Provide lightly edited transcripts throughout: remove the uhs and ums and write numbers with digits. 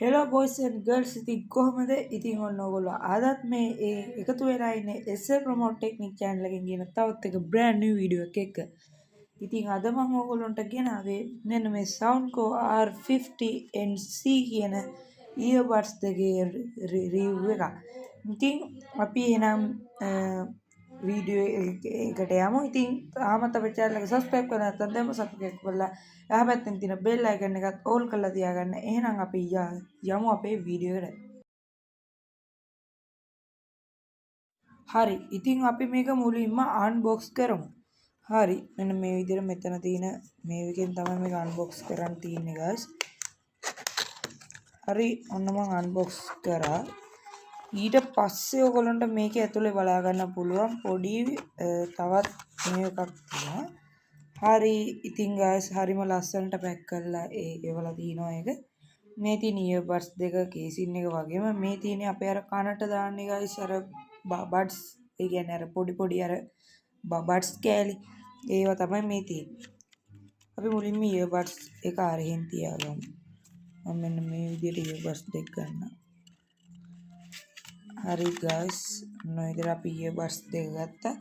Hello boys and girls, ඉතින් කොහොමද? ඉතින් ඔන්න ඔයගොල්ලෝ අදත් මේ ඒ එකතු වෙලා ඉන්නේ SA Promote Technique channel එකෙන් කියන තවත් එක brand new video එකක් එක්ක. ඉතින් අද මම ඔයගොල්ලන්ට ගෙනාවේ මෙන්න මේ Soundcore R50NC කියන earbuds දෙකේ රිවිව් එකක්. ඉතින් අපි එහෙනම් වීඩියෝ එකට යමු. ඉතින් තාමත් අපේ channel එක subscribe කරලා නැත්නම් දැන්ම subscribe කරලා එහා පැත්තෙන් තියෙන bell icon එකත් all කරලා තියාගන්න. එහෙනම් අපි යමු අපේ වීඩියෝ එකට. හරි. ඉතින් අපි මේක මුලින්ම අන්බොක්ස් කරමු. හරි. මෙන්න මේ විදිහට මෙතන තියෙන මේ එකෙන් තමයි මේක අන්බොක්ස් කරන්න තියෙන්නේ guys. හරි. ඔන්න මං අන්බොක්ස් කරා. ඊට පස්සේ ඔයගොල්ලන්ට මේකේ ඇතුලේ බලා ගන්න පුළුවන් පොඩි තවත් මේ එකක් තියෙනවා. හරි. ඉතින් guys, හරිම ලස්සනට පැක් කරලා ඒ එවලා තිනවා ඒක. මේ තියෙන ඉයර්බඩ්ස් දෙක කේසින් එක වගේම මේ තියෙන්නේ අපේ අර කනට දාන්නේ guys, අර බඩ්ස්, ඒ කියන්නේ අර පොඩි පොඩි අර බඩ්ස් කෑලි, ඒවා තමයි මේ තියෙන්නේ. අපි මුලින්ම ඉයර්බඩ්ස් එක අරහෙන් තියාගමු. මම මෙන්න මේ විදිහට ඉයර්බඩ්ස් දෙක ගන්නවා. හරි ගයිස්, ඔන්න ඔය විදිහට අපි ඉයර්බඩ්ස් දෙක ගත්තා.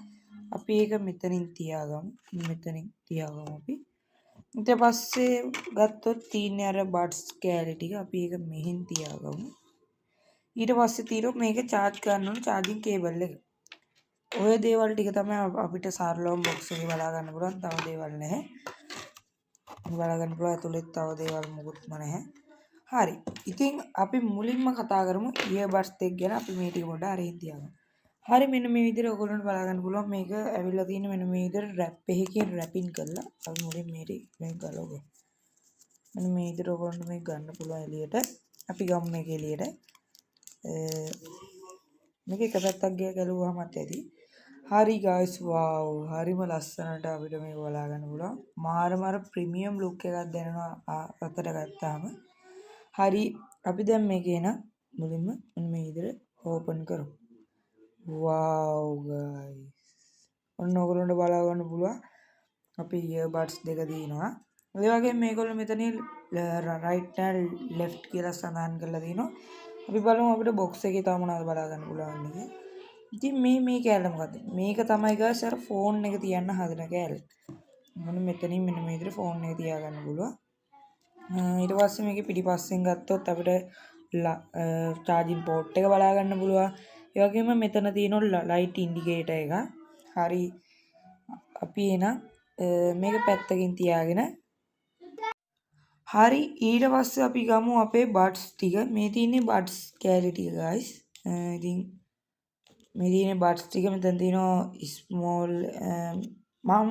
අපි ඒක මෙතනින් තියාගමු. මෙතනින් තියාගමු අපි. ඊට පස්සේ ගත්තොත් තියෙන්නේ අර බඩ්ස් කෑලි ටික. අපි ඒක මෙහෙන් තියාගමු. ඊට පස්සේ තියෙනවා මේක චාර්ජ් කරන්න ඕන චාර්ජින් කේබල් එක. ඔය දේවල් ටික තමයි අපිට සරලවම බොක්ස් එකේ බලා ගන්න පුළුවන්. තව දේවල් නැහැ. බලා ගන්න පුළුවන් ඇතුළෙත් තව දේවල් මොකුත්ම නැහැ. හරි. ඉතින් අපි මුලින්ම කතා කරමු ඉයර්බඩ්ස් දෙක ගැන. අපි මේ ටික පොඩ්ඩක් අරගෙන තියාගමු. හරි, මෙන්න මේ විදිහට ඔයගොල්ලන්ට බලා ගන්න පුළුවන් මේක ඇවිල්ලා තියෙන මෙන්න මේ විදිහට රැප් එකකින් රැපින් කරලා. අපි මුලින් මේ ටික මේක ගලවමු. මෙන්න මේ විදිහට ඔයගොල්ලන්ට මේක ගන්න පුළුවන් එළියට. අපි ගමු මේක එළියට. මේක එක පැත්තක් ගියා ගැලුවාමත් ඇති. හරි ගයිස්, වව්, හරිම ලස්සනට අපිට මේක බලා ගන්න පුළුවන්. මාරම අර ප්‍රීමියම් ලුක් එකක් දැනෙනවා අතට ගත්තාම. හරි, අපි දැන් මේක එන මුලින්ම මෙන්න මේ විදිහට ඕපන් කරමු. වව් ගයිස්, ඔන්න ඔයගොල්ලන්ට බලා ගන්න පුළුවන් අපි ඉයර්බඩ්ස් දෙක දිනවා. ඒ වගේම මේගොල්ලෝ මෙතනින් රයිට් ඇන්ඩ් ලෙෆ්ට් කියලා සඳහන් කරලා තිනවා. අපි බලමු අපිට බොක්ස් එකේ තව මොනවද බලා ගන්න පුළුවන් කියලා. ඉතින් මේ මේ කෑල්ල මොකද්ද? මේක තමයි ගයිස් අර ෆෝන් එක තියන්න හදන කෑල්ල. මොන මෙතනින් මෙන්න මේ විදිහට ෆෝන් එක තියාගන්න පුළුවන්. ඊට පස්සේ මේකේ පිටිපස්සෙන් ගත්තොත් අපිට චාර්ජින් පෝට් එක බලා ගන්න පුළුවන්. ඒ වගේම මෙතන තියෙනවා ලයිට් ඉන්ඩිකේටර් එක. හරි. අපි එහෙනම් මේක පැත්තකින් තියාගෙන, හරි, ඊට පස්සේ අපි ගමු අපේ බඩ්ස් ටික. මේ තියෙන්නේ බඩ්ස් කෑලි ටික ගයිස්. ඉතින් මේ තියෙන බඩ්ස් ටික මෙතන තියෙනවා ස්මෝල්, මම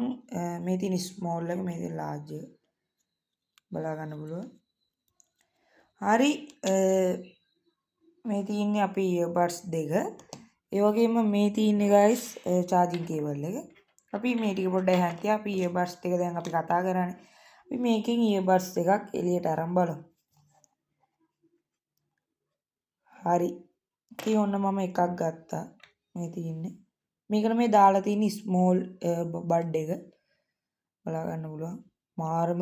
මේ තියෙන ස්මෝල් එක, මේ තියෙන ලාර්ජ් එක බලා ගන්න පුළුවන්. හරි, මේ තියෙන්නේ අපේ ඉයර්බඩ්ස් දෙක. ඒ වගේම මේ තියෙන්නේ ගයිස් චාර්ජින් කේබල් එක. අපි මේ ටික පොඩ්ඩක් එහාට තියා අපි ඉයර්බඩ්ස් දෙක දැන් අපි කතා කරානේ. අපි මේකෙන් ඉයර්බඩ්ස් දෙකක් එළියට අරන් බලමු. හරි. ඉතින් ඔන්න මම එකක් ගත්තා. මේ තියෙන්නේ. මේකට මේ දාලා තියෙන ස්මෝල් බඩ් එක බලා ගන්න පුළුවන්. මාරම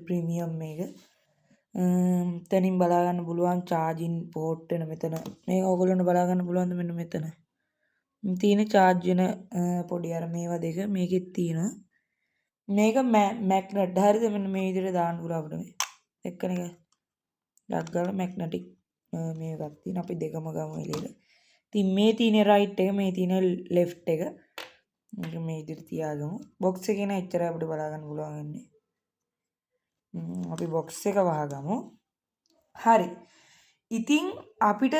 ප්‍රීමියම් මේක. එතනින් බලා ගන්න පුළුවන් චාර්ජින් පෝට් වෙන මෙතන. මේක ඔයගොල්ලන්ට බලා ගන්න පුළුවන්ද මෙන්න මෙතන. තියෙන චාර්ජ් වෙන පොඩි අර මේවා දෙක මේකෙත් තියෙනවා. මේක මැග්නට්, හරිද? මෙන්න මේ විදිහට දාන්න පුළුවන් අපිට මේ. එක්කන එක. ඩක් ගාලා මැග්නටික් මේ එකක් තියෙන. අපි දෙකම ගමු එළියට. ඉතින් මේ තියෙන රයිට් එක, මේ තියෙන ලෙෆ්ට් එක. මේක මේ විදිහට තියාගමු. බොක්ස් එකේ නෑ එච්චරයි අපිට බලා ගන්න පුළුවන් වෙන්නේ. අපි බොක්ස් එක වහගමු. හරි. ඉතින් අපිට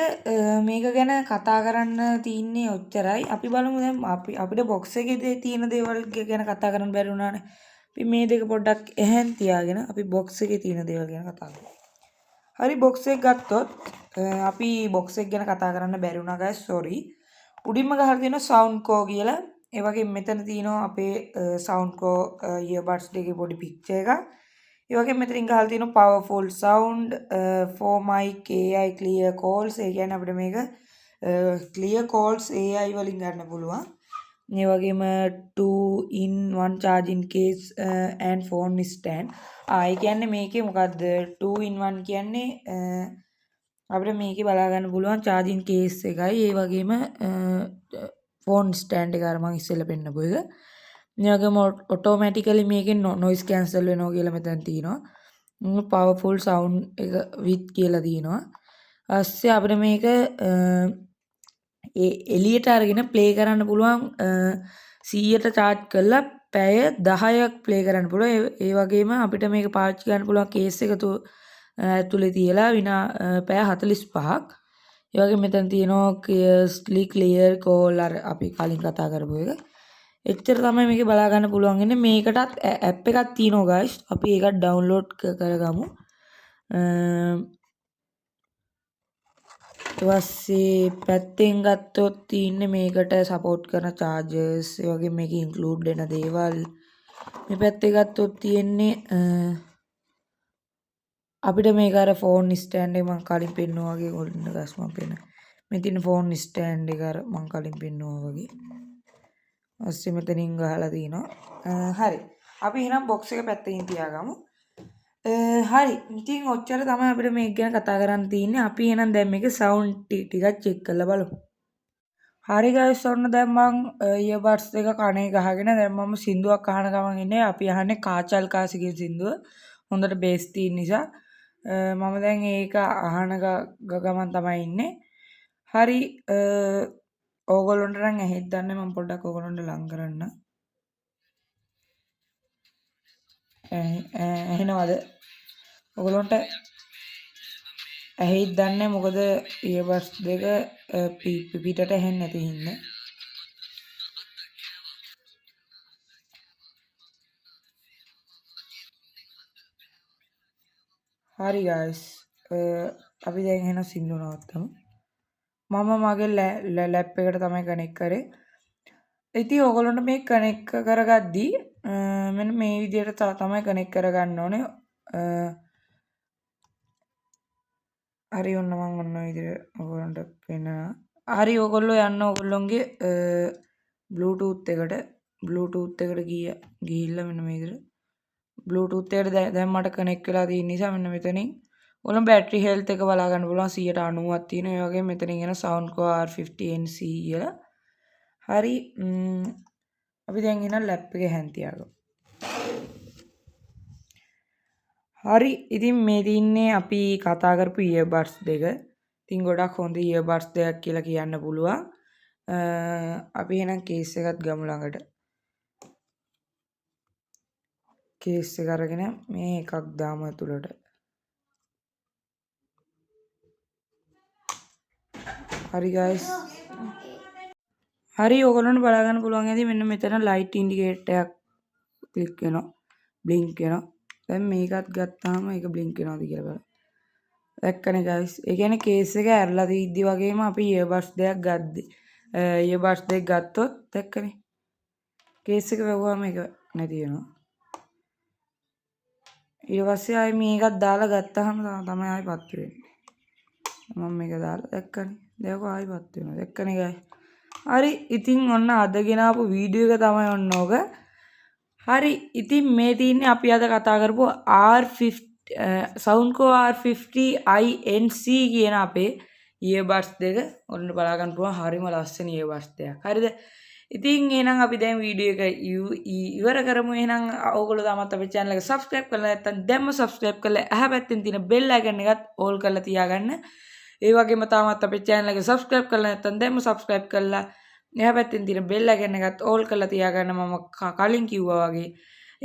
මේක ගැන කතා කරන්න තින්නේ ඔච්චරයි. අපි බලමු දැන් අපි අපිට බොක්ස් එකේ තියෙන දේවල් ගැන කතා කරන්න බැරි වුණානේ. අපි මේ දෙක පොඩ්ඩක් එහෙන් තියාගෙන අපි බොක්ස් එකේ තියෙන දේවල් ගැන කතා කරමු. හරි, බොක්ස් එක ගත්තොත් අපි බොක්ස් එක ගැන කතා කරන්න බැරි වුණා ගයිස්, සෝරි. උඩින්ම ගහලා තියෙනවා Soundcore කියලා. ඒ වගේම මෙතන තියෙනවා අපේ Soundcore earbuds දෙකේ පොඩි පික්චර් එකක්. ඒ වගේම මෙතනින් ගහලා තියෙනවා powerful sound, 4 mic, AI clear calls. ඒ කියන්නේ අපිට මේක clear calls AI වලින් ගන්න පුළුවන්. ඒ වගේම 2 in 1 charging case and phone stand. ආ, ඒ කියන්නේ මේකේ මොකද්ද 2 in 1 කියන්නේ? අපිට මේකේ බලා ගන්න පුළුවන් චාර්ජින් කේස් එකයි ඒ වගේම ෆෝන් ස්ටෑන්ඩ් එක අර මං ඉස්සෙල්ලා පෙන්නපු එක. මේ වගේම ඔටෝමැටිකලි මේකෙන් නොයිස් කැන්සල් වෙනවා කියලා මෙතන තියෙනවා. පවර්ෆුල් සවුන්ඩ් එක විත් කියලා තියෙනවා. ඊපස්සේ අපිට මේක ඒ එළියට අරගෙන ප්ලේ කරන්න පුළුවන් 100ට චාර්ජ් කරලා පැය 10ක් ප්ලේ කරන්න පුළුවන්. ඒ වගේම අපිට මේක පාවිච්චි කරන්න පුළුවන් කේස් එක ඇතුලේ තියලා විනා පැය 45ක්. ඒ වගේම මෙතන තියෙනවා ක්ලියර්ස්ලි ක්ලියර් කෝල් අර අපි කලින් කතා කරපු එක. එච්චර තමයි මේකේ බලා ගන්න පුළුවන් වෙන්නේ. මේකටත් ඇප් එකක් තියෙනවා ගයිස්. අපි ඒකත් ඩවුන්ලෝඩ් කරගමු. ඊට පස්සේ පැත්තෙන් ගත්තොත් තියෙන්නේ මේකට සපෝට් කරන චාර්ජර්ස්, ඒ වගේම මේකේ ඉන්ක්ලූඩ් වෙන දේවල්. මේ පැත්තේ ගත්තොත් තියෙන්නේ අපිට මේක අර ෆෝන් ස්ටෑන්ඩ් එක මං කලින් පෙන්නුවා වගේ ඔන්න ගස් මං පෙන්න. මේ තියෙන ෆෝන් ස්ටෑන්ඩ් එක අර මං කලින් පෙන්නුවා වගේ. ඊපස්සේ මෙතනින් ගහලා තිනවා. හරි. අපි එහෙනම් බොක්ස් එක පැත්තකින් තියාගමු. හරි. ඉතින් ඔච්චර තමයි අපිට මේක ගැන කතා කරන්න තියෙන්නේ. අපි එහෙනම් දැන් මේකේ සවුන්ඩ් ටිකක් චෙක් කරලා බලමු. හරි ගයිස්, ඔන්න දැන් මං ඉයර්බඩ්ස් දෙක කනේ ගහගෙන දැන් මම සින්දුවක් අහන ගමන් ඉන්නේ. අපි අහන්නේ කාචල් කාසි කියන සින්දුව. හොඳට බේස් තියෙන නිසා. මම දැන් ඒක අහන ගමන් තමයි ඉන්නේ. හරි, ඕගොල්ලොන්ට නම් ඇහෙත් දන්නේ මම පොඩ්ඩක් ඕගොල්ලොන්ට ලං කරන්න. ඇහෙනවද? ඔයගොල්ලොන්ට ඇහෙයිද දන්නේ මොකද ඉයර්බඩ්ස් දෙක පිටට ඇහෙන්නේ නැති හින්දා. හරි ගයිස්, අපි දැන් එහෙනම් සින්දු නවත්තමු. මම මගේ ලැප් එකට තමයි කනෙක්ට් කරේ. ඉතින් ඔයගොල්ලන්ට මේ කනෙක්ට් කරගද්දී මෙන්න මේ විදිහට තමයි කනෙක්ට් කරගන්න ඕනේ. හරි, ඔන්න මං ඔන්න ඔය විදිහට ඔයගොල්ලන්ට පෙන්නනවා. හරි, ඔයගොල්ලෝ යන්න ඔයගොල්ලොන්ගේ Bluetooth එකට. Bluetooth එකට ගිහිල්ලා මෙන්න මේ විදිහට Bluetooth එකට දැන් මට කනෙක්ට් වෙලා තියෙන නිසා මෙන්න මෙතනින් ඔයගොල්ලෝ බැටරි හෙල්ත් එක බලා ගන්න පුළුවන් 90% තියෙනවා. ඒ වගේම මෙතනින් එන Soundcore R50NC කියලා. හරි, අපි දැන් එහෙනම් ලැප් එකේ හැන් තියාගමු. හරි, ඉතින් මේ තින්නේ අපි කතා කරපු ඉයර්බඩ්ස් දෙක. ඉතින් ගොඩක් හොඳ ඉයර්බඩ්ස් දෙකක් කියලා කියන්න පුළුවන්. අපි එහෙනම් කේස් එකත් ගමු ළඟට. කේස් එක අරගෙන මේ එකක් දාමු ඇතුළට. හරි ගයිස්. හරි, ඔයගොල්ලන්ට බලා ගන්න පුළුවන් ඇති මෙන්න මෙතන ලයිට් ඉන්ඩිකේටර් එකක් ක්ලික් වෙනවා, බ්ලින්ක් වෙනවා. දැන් මේකත් ගත්තාම ඒක බ්ලින්ක් වෙනවද කියලා බලන්න. දැක්කනේ ගයිස්. ඒ කියන්නේ කේස් එක ඇරලා තීද්දි වගේම අපි ඉයර්බඩ්ස් දෙකක් ගද්දි, ඉයර්බඩ්ස් දෙක ගත්තොත් දැක්කනේ කේස් එක වැහුවාම ඒක නැති වෙනවා. ඊට පස්සේ ආයේ මේකත් දාලා ගත්තාම තමයි ආයේ පත්තු වෙන්නේ. මම මේක දාලා දැක්කනේ. දැන් ආයේ පත්තු වෙනවා. දැක්කනේ ගයිස්. හරි, ඉතින් ඔන්න අද ගෙනාපු වීඩියෝ එක තමයි ඔන්න ඕක. හරි, ඉතින් මේ තියෙන්නේ අපි අද කතා කරපු Soundcore R50INC කියන අපේ ඉයර්බඩ්ස් දෙක. ඔන්න බලා ගන්න පුළුවන් හරිම ලස්සන ඉයර්බඩ්ස් දෙකක්. හරිද? ඉතින් එහෙනම් අපි දැන් වීඩියෝ එක ඉවර කරමු. එහෙනම් ඕගොල්ලෝ තාමත් අපේ channel එක subscribe කරලා නැත්නම් දැන්ම subscribe කරලා එහා පැත්තෙන් තියෙන bell icon එකත් all කරලා තියාගන්න. ඒ වගේම තාමත් අපේ channel එක subscribe කරලා නැත්නම් දැන්ම subscribe කරලා එහා පැත්තෙන් තියෙන bell icon එකත් all කරලා තියාගන්න. මම කලින් කිව්වා වගේ.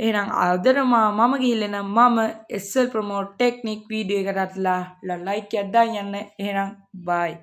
එහෙනම් අදට මම ගිහිල්ලා එනම් මම SL Promote Technique video එකටත් like එකක් දාන්න යන්න. එහෙනම් bye.